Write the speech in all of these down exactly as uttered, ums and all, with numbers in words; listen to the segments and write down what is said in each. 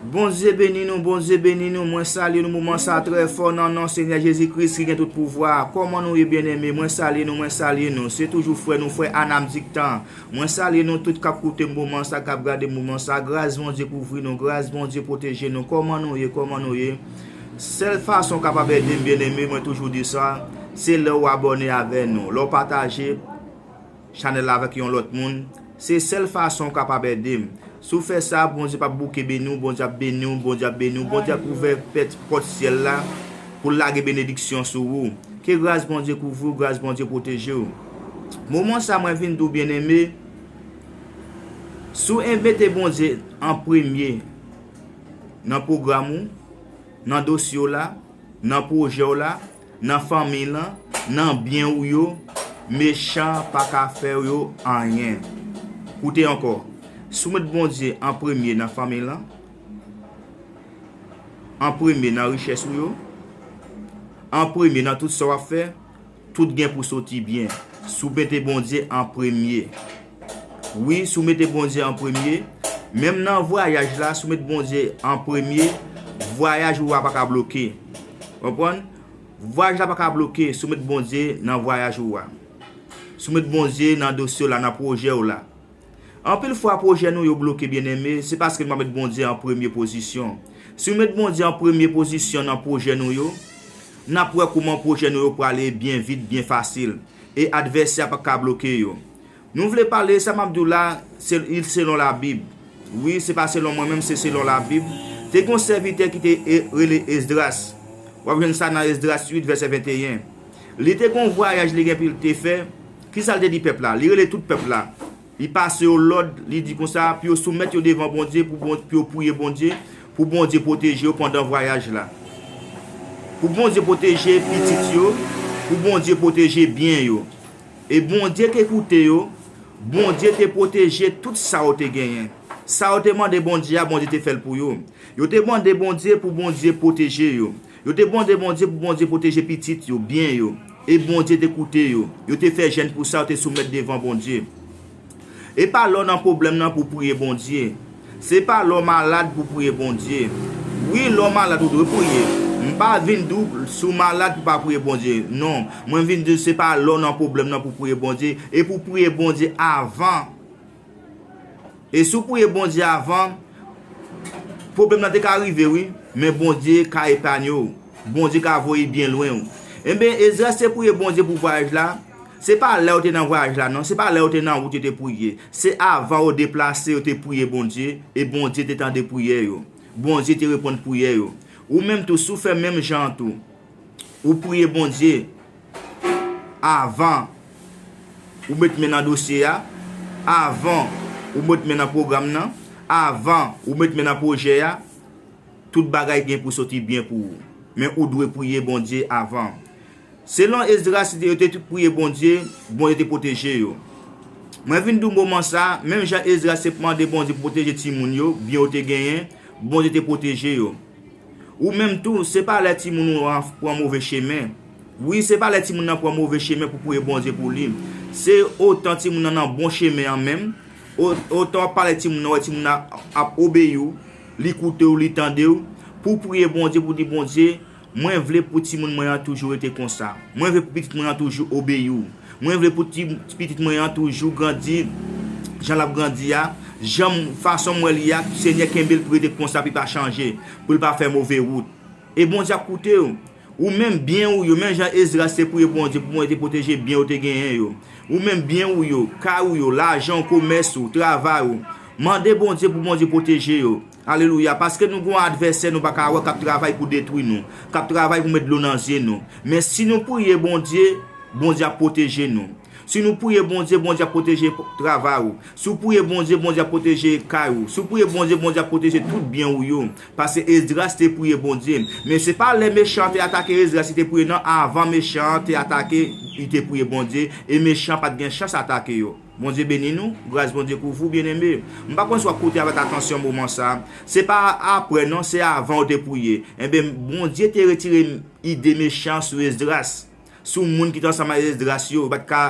Bondye beni nou, Bondye beni nou. Mwen salye nou moman sa trè fò nan non Senyè Jezi Kris ki gen tout pouvwa. Kòman nou ye, byeneme? Mwen salye nou, mwen salye nou. Se toujou frè nou, frè Anam Diktan. Mwen salye nou tout k ap koute m moman sa, k ap gade m moman sa. Gras Bondye kouvri nou, gras Bondye pwoteje nou. Kòman nou ye, kòman nou ye? Sèl fason w kapab ede m, byeneme, mwen toujou di sa, se lè w abòne avè nou, lè w pataje chanèl la avèk yon lòt moun. Se sèl fason w kapab ede m. Si w fè sa, Bondye p ap bouke beni w, Bondye ap beni w, Bondye ap beni w, Bondye ap ouvè pèt, pòt syèl la pou l lage benediksyon sou ou. Ke gras Bondye kouvri w, gras Bondye pwoteje w. Moman sa, mwen vin di w, byeneme, si w mete Bondye an premye nan pwogram ou, nan dosye w la, nan pwojè w la, nan fanmi w lan, nan byen ou yo, mechan pa ka fè yo anyen. Koute ankò, si w met Bondye an premye nan fanmi w lan, an premye nan richès ou yo, an premye nan tout sa w ap fè, tout gen pou soti byen. Si w mete Bondye an premye. Wi, si w mete Bondye an premye, menm nan vwayaj la, si w met Bondye an premye, vwayaj ou a pa ka bloke. Konprann? Vwayaj la pa ka bloke si w met Bondye nan vwayaj ou a. Si w met Bondye nan dosye w la, nan pwojè w la. Anpil fwa pwojè nou yo bloke, byeneme, se paske nou pa met Bondye an premye pozisyon. Si w met Bondye an premye pozisyon nan pwojè nou yo, n ap wè kouman pwojè nou yo prale byen vit, byen fasil. E advèsè a pa ka bloke yo. Nou vle pale, sa m ap di w la, se, il selon Labib. Wi, se pa selon mwen menm, se selon Labib. Te gen yon sèvitè ki te e, rele Esdras. W ap jwenn sa nan Esdras uit, vèsè venteyen. Li te gen yon vwayaj li gen pou l te fè. Kisa l te di pèp la? Li rele tout pèp la. Li pase yo lòd, li di konsa, pou yo soumèt yo devan Bondye, pou Bon-, pou yo priye Bondye, pou Bondye pwoteje yo pandan vwayaj la. Pou Bondye pwoteje pitit yo, pou Bondye pwoteje byen yo. E Bondye te koute yo, Bondye te pwoteje tout sa yo te genyen. Sa yo te mande Bondye a, Bondye te fè l pou yo. Yo te mande Bondye pou Bondye pwoteje yo. Yo te mande Bondye pou Bondye pwoteje pitit yo, byen yo. E Bondye te koute yo. Yo te fè jèn pou sa, yo te soumèt devan Bondye. E pa lè w nan pwoblèm nan pou w priye Bondye. Se pa lè w malad pou w priye Bondye. Wi, lè w malad, ou dwe priye. M pa vin di w si w malad pou w pa priye Bondye. Non, mwen vin di w se pa lè w nan pwoblèm nan pou w priye Bondye. E pou w priye Bondye avan. E si w priye Bondye avan, pwoblèm nan te ka rive, wi, men Bondye ka epanye w. Bondye ka voye byen lwen w. Enben, Esdras te priye Bondye pou vwayaj la. Se pa lè yo te nan vwayaj la, non. Se pa lè yo te nan wout yo te priye. Se avan yo deplase, yo te priye Bondye, e Bondye te tande priyè yo. Bondye te reponn priyè yo. Ou menm tou, si w fè menm jan an tou, ou priye Bondye avan ou met men nan dosye a, avan ou met men nan pwogram nan, avan ou met men nan pwojè a, tout bagay gen pou soti byen pou ou. Men ou dwe priye Bondye avan. Selon Esdras, yo te tout priye Bondye, Bondye te pwoteje yo. Mwen vin di w moman sa, menm jan Esdras te mande Bondye pou pwoteje timoun yo, byen yo te genyen, Bondye te pwoteje yo. Ou menm tou, se pa lè timoun ou an pran move chemen. Wi, se pa lè timoun nan pran move chemen pou w priye Bondye pou li. Se otan timoun nan nan bon chemen an menm, o-, otan w ap pale timoun nan, wè timoun nan ap obeyi w, li koute w, li tande w, pou w priye Bondye, pou w di, Bondye, mwen vle pou timoun mwen an toujou rete konsa. Mwen vle pou pitit mwen an toujou obeyi w. Mwen vle pou ti, pitit mwen an toujou grandi jan l ap grandi a, jan m, fason m wè li a, Senyè, kenbe l pou rete konsa, pou l pa chanje, pou l pa fè move wout. E Bondye ap koute w. Ou menm, byen ou yo, menm jan Esdras te priye Bondye pou Bondye te pwoteje byen yo te genyen yo. Ou menm, byen ou yo, kay ou yo, lajan w, komès ou, travay ou. Mande Bondye pou Bondye pwoteje yo. Alelouya. Paske nou gen yon advèsè nou pa ka wè k ap travay pou detwi nou, k ap travay pou met dlo nan zye nou. Men si nou priye Bondye, Bondye ap pwoteje nou. Si nou priye Bondye, Bondye ap pwoteje p-, travay ou. Si w priye Bondye, Bondye ap pwoteje kay ou. Si w priye Bondye, Bondye ap pwoteje tout byen ou yo. Paske Esdras te priye Bondye. Men se pa lè mechan an te atake Esdras li te priye, non, avan mechan an te atake, li te priye Bondye. E mechan an pa t gen chans atake yo. Bondye beni nou, gras Bondye kouvri w, byeneme. M pa konn si w ap koute avèk atansyon moman sa. Se pa apre, non, se avan w te priye. Enben, Bondye te retire ide mechan sou Esdras, sou moun ki te ansanm ak Esdras yo, yo pa t ka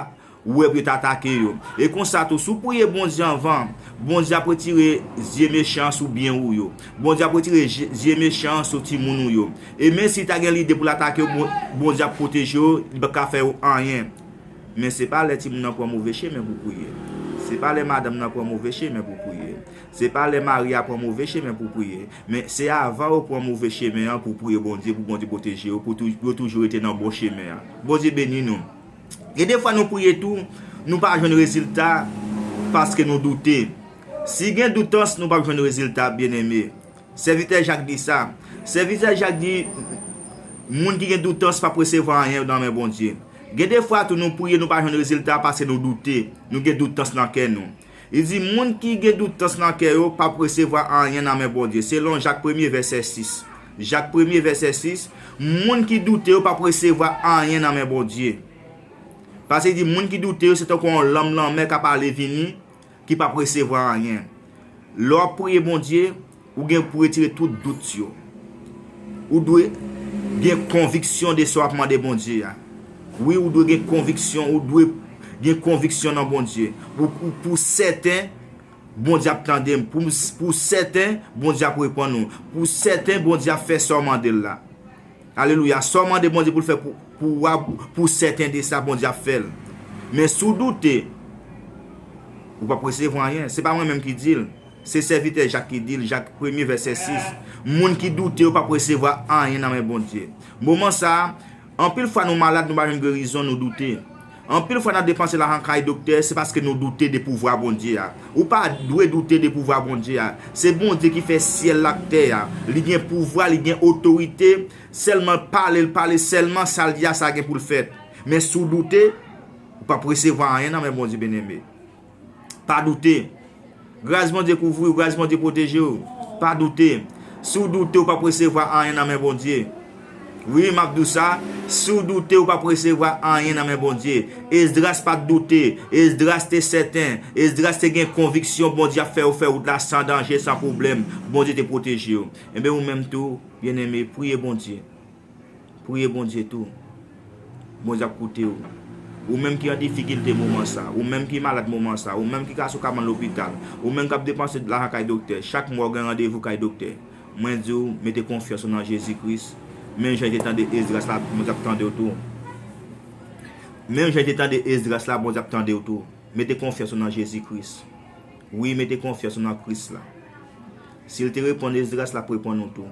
Ou wè pou yo ta atake yo. E konsa tou, si w priye Bondye anvan, Bondye ap retire zye mechan sou byen ou yo. Bondye ap retire je- zye mechan sou timoun ou yo. E menm si l ta gen lide pou l atake yo, Bon- Bondye ap pwoteje yo, li p ap ka fè yo anyen. Men se pa lè timoun nan pran move chemen pou priye. Se pa lè madanm nan pran move chemen pou priye. Se pa lè mari a pran move chemen pou priye. Men se avan yo pran move chemen an pou priye Bondye, pou Bondye pwoteje yo, pou tou- pou yo toujou rete nan bon chemen an. Bondye beni nou. Gen defwa nou priye tou, nou pa jwenn rezilta paske nou doute. Si gen doutans, nou p ap jwenn rezilta, byeneme. Sèvitè Jak di sa. Sèvitè Jak di, moun ki gen doutans p ap resevwa anyen nan men Bondye. Gen defwa tou nou priye, nou pa jwenn rezilta paske nou doute. Nou gen doutans nan kè nou. Li di, moun ki gen doutans nan kè yo p ap resevwa anyen nan men Bondye, selon Jak premye vèsè sis. Jak premye vèsè sis, moun ki doute yo p ap resevwa anyen nan men Bondye. Paske li di, moun ki doute yo, se tankou yon lanm lanmè k ap ale vini, ki p ap resevwa anyen. Lè w ap priye Bondye, ou gen pou retire tout dout yo. Ou dwe gen konviksyon de sa w ap mande Bondye a. Wi, ou dwe gen konviksyon, ou dwe gen konviksyon nan Bondye. Pou, pou, pou sèten, Bondye ap tande m. Pou, pou sèten, Bondye ap reponn ou. Pou sèten, Bondye ap fè sa w mande l la. Alelouya. Sa w mande Bondye pou l fè pou, pou, w a- pou sèten de sa, Bondye ap fè l. Men si w doute, ou p ap resevwa anyen. Se pa mwen menm ki di l. Se sèvitè Jak ki di l, Jak premye vèsè sis. Moun ki doute yo p ap resevwa anyen nan men Bondye. Moman sa a, anpil fwa nou malad, nou pa jwenn gerizon, nou doute. Anpil fwa n ap depanse lajan kay doktè, se paske nou doute de pouvwa Bondye a. Ou pa dwe doute de pouvwa Bondye a. Se Bondye ki fè syèl la ak tè a. Li gen pouvwa, li gen otorite. Sèlman pale l, pale sèlman, sa l di a, sa gen pou l fèt. Men si w doute, ou p ap resevwa anyen nan men Bondye, byeneme. Pa doute. Gras Bondye kouvri w, gras Bondye pwoteje w. Pa doute. Si w doute, ou p ap resevwa anyen nan men Bondye. Wi, m ap di w sa, si w doute, ou p ap resevwa anyen nan men Bondye. Esdras pa t doute. Esdras te sèten. Esdras te gen konviksyon Bondye ap fè yo fè wout la san danje, san pwoblèm. Bondye te pwoteje yo. Enben, ou menm tou, byeneme, priye Bondye. Priye Bondye tou. Bondye ap koute w. Ou menm ki an difikilte moman sa, ou menm ki malad moman sa, ou menm ki ka sou kabann lopital, ou menm k ap depanse lajan kay doktè, chak mwa w gen randevou kay doktè. Mwen di w, mete konfyans ou nan Jezi Kris. Menm jan l te tande Esdras la, Bondye ap tande w tou. Menm jan l te tande Esdras la, Bondye ap tande w tou. Mete konfyans ou nan Jezi Kris. Wi, mete konfyans ou nan Kris la. Si l te reponn Esdras, l ap reponn ou tou.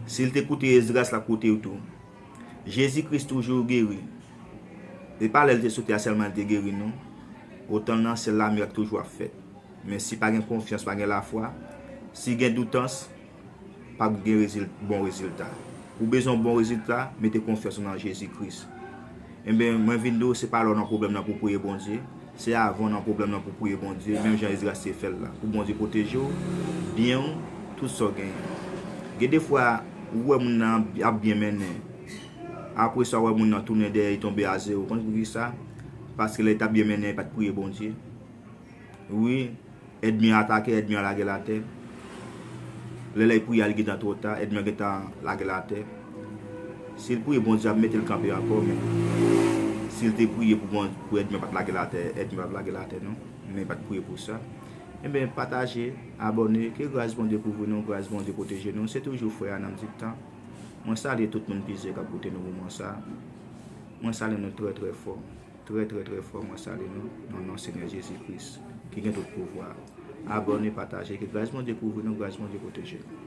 Si l te koute Esdras, l ap koute w tou. Jezi Kris toujou geri. E pa lè l te sou tè a sèlman l te geri, non. Otan l nan syèl la, mirak toujou ap fèt. Men si pa gen konfyans, pa gen lafwa, si gen doutans, p ap gen rezil- bon rezilta. Ou bezwen yon bon rezilta, mete konfyans ou nan Jezi Kris. Enben, mwen vin di w, se pa lè w nan pwoblèm nan pou w priye Bondye, se avan w nan pwoblèm nan pou w priye Bondye, menm jan Esdras te fè l la, pou Bondye pwoteje w, byen w, tout sa w genyen. Gen defwa, ou wè moun nan ap byen mennen, apre sa, w wè moun nan tounen dèyè, li tonbe a zewo. Konn poukisa? Paske lè li t ap byen mennen, li pa t priye Bondye. Wi, ènmi an atake, ènmi an lage l atè. Lè, lè l priye a, li gentan twò ta, ènmi an gentan lage l atè. Si l priye, Bondye ap mete l kanpe ankò, men si l te priye pou Bon- pou ènmi an pa t lage l atè, ènmi an p ap lage l atè, non. Men li pa t priye pou sa. Enben, pataje, abòne, ke gras Bondye kouvri nou, gras Bondye pwoteje nou. Se toujou frè a nan m di tan. Mwen salye tout moun plizyè k ap koute nou moman sa. Mwen salye nou trè, trè fò. Trè, trè, trè fò, mwen salye nou nan non Senyè Jezi Kris, ki gen tout pouvwa. Abòne, pataje, ke gras Bondye kouvri nou, gras Bondye pwoteje nou.